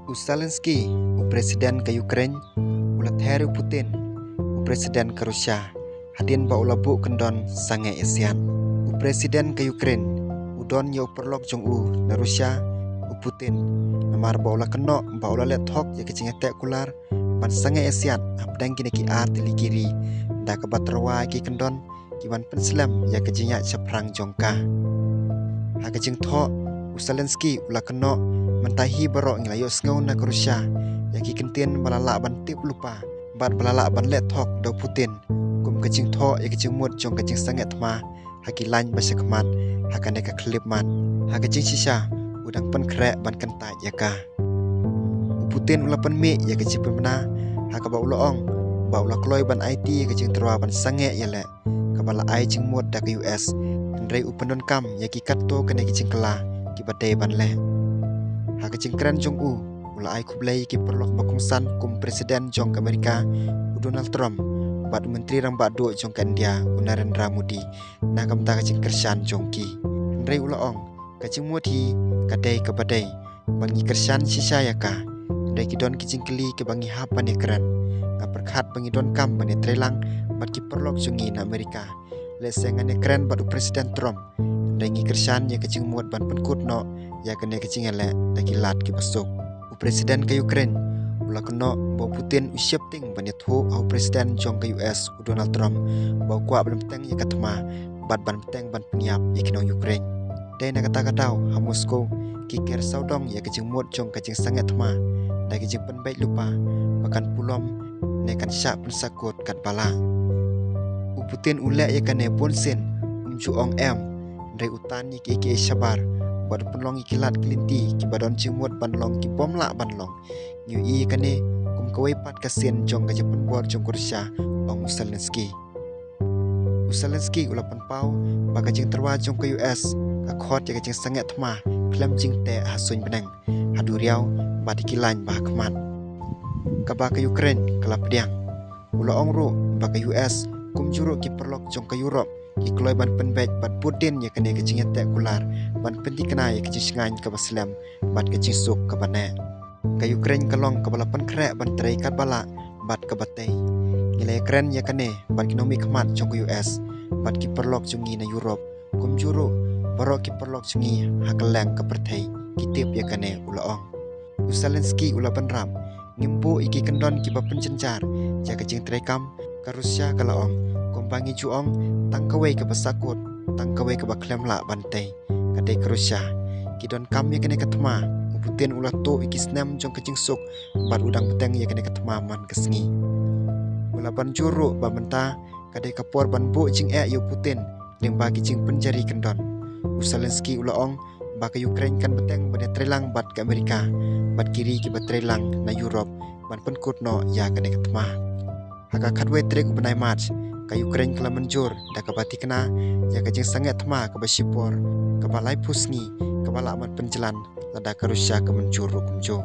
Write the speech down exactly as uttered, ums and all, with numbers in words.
U Zelensky, u President ka Ukraine, u la ther ïa u Putin, u President ka Russia, hadien ba u la buh kyndon sangeh ïasiat. U President ka Ukraine u don ïa u paralok jong u na Russia, u Putin, namar ba u la kynnoh ba u la leh thok ïa ka jingïateh kular ban sangeh ïasiat hapdeng kine ki ar tylli ki ri, da kaba tyrwa ïa ki kyndon ki ban pynslem ïa ka jingïaid shaphrang jong ka. Ha ka jingthoh, u Zelensky u la kynnoh, mynta hi baroh ngi la ïohsngew na ka Russia ïa ki kyntien ba la lah ban tip lypa bad ba la lah ban leh thok da u Putin, kum ka jingthoh ïa ka jingmut jong ka jingsangeh thma ha ki lain ba sha khmat ha kane ka khyllipmat. Ha ka jingshisha, u dang pynkhreh ban kyntait ïa ka. U Putin u la pynmih ïa ka jingpynbna ha kaba u la ong ba u la kloi ban aiti ïa ka jingtyrwa ban sangeh ïaleh kaba la ai jingmut da ka U S, hynrei u pyndonkam ïa ki katto katne ki jingkylla kiba dei ban leh. Ha ka jingkren jong u, u la ai khublei ïa ki paralok ba kongsan kum u President jong ka Amerika, u Donald Trump, bad u Myntri Rangbah Duh jong ka India, u Narendra Modi, na ka bynta ka jingkyrshan jong ki. Hynrei u la ong, ka jingmut hi ka dei kaba dei bad ngi kyrshan shisha ïa ka. Hynrei ki don ki jingkylli kiba ngi hap ban ïakren. Nga pyrkhat ba ngi donkam ban ïatreilang bad ki paralok jong ngi na Amerika. Lehse ngan ïakren bad u President Trump, hynrei ngi kyrshan ïa ka jingmut ban pynkut noh ïa kane ka jingïaleh da ki lad kiba suk. U President ka Ukraine u la kynnoh ba u Putin u sheptieng ban ïathuh ha u President jong ka U S, u Donald Trump, ba u kwah ban bteng ïa ka thma bad ban bteng ban pynïap ïa ki nong Ukraine. Dei na kata ka daw, ha Moscow ki ker sawdong ïa ka jingmut jong ka jingsangeh thma da ka jingpynbeit lypa ba kan pulom ne kan shah pynsakut katba lah. U Putin u leh ïa kane bunsien, um ju ong em, hynrei u tan ïa kiei kiei shabar bad u pynlong ïa ki lad ki lynti kiba don jingmut ban long ki bym lah ban long. Ngi ïohi ïa kane kum kawei pat ka sien jong ka jingpynbor jong ka Russia, ong u Zelensky. U Zelensky u la pynpaw ba ka jingtyrwa jong ka U S ka khot ïa ka jingsangeh thma khlem jingteh ha suiñ bneng, ha duriaw bad ha ki lain ba ha khmat, kaba ka Ukraine ka la pdiang. U la ong ruh ba ka U S kumjuh ruh ki paralok jong ka Europe ki kloi ban pynbeit bad bud dien ïa kane ka jingïateh kular ban pynthikna ïa ka jingshngaiñ kaba slem bad ka jingsuk kaba neh. Ka Ukraine ka long kaba la pynkhreh ban trei katba lah bad kaba tei. Ngi la ïakren ïa kane bad ki nongmihkhmat jong ka U S bad ki paralok jong ngi na Europe, kumjuh ruh baroh ki paralok jong ngi ha kylleng ka pyrthei ki tip ïa kane, u la ong. U Zelensky u la bynrap, ngim buh ïa ki kyndon kiba pynjynjar ïa ka jingtreikam ka Russia, ka la ong, kumba ngi ju ong, tang kawei kaba sakut, tang kawei kaba khlem lah ban tei, ka dei ka Russia. Ki donkam ïa kane ka thma, u Putin u la tuh ïa ki snem jong ka jingsuk bad u dang bteng ïa kane ka thma man ka sngi. U la ban jur ruh ba mynta ka dei ka por ban buh jingeh ïa u Putin lyngba ki jingpynjari kyndon. U Zelensky u la ong ba ka Ukraine kan bteng ban ïatreilang bad ka Amerika bad ki ri kiba treilang na Europe ban pynkut noh ïa kane ka thma. Ha ka khatwei tarik u bnai March, ka Ukraine ka la mynjur da kaba thikna ïa ka jingsangeh thma kaba shipor, kaba laiphew sngi, kaba lah ban pynjlan lada ka Russia ka mynjur ruh kumjuh.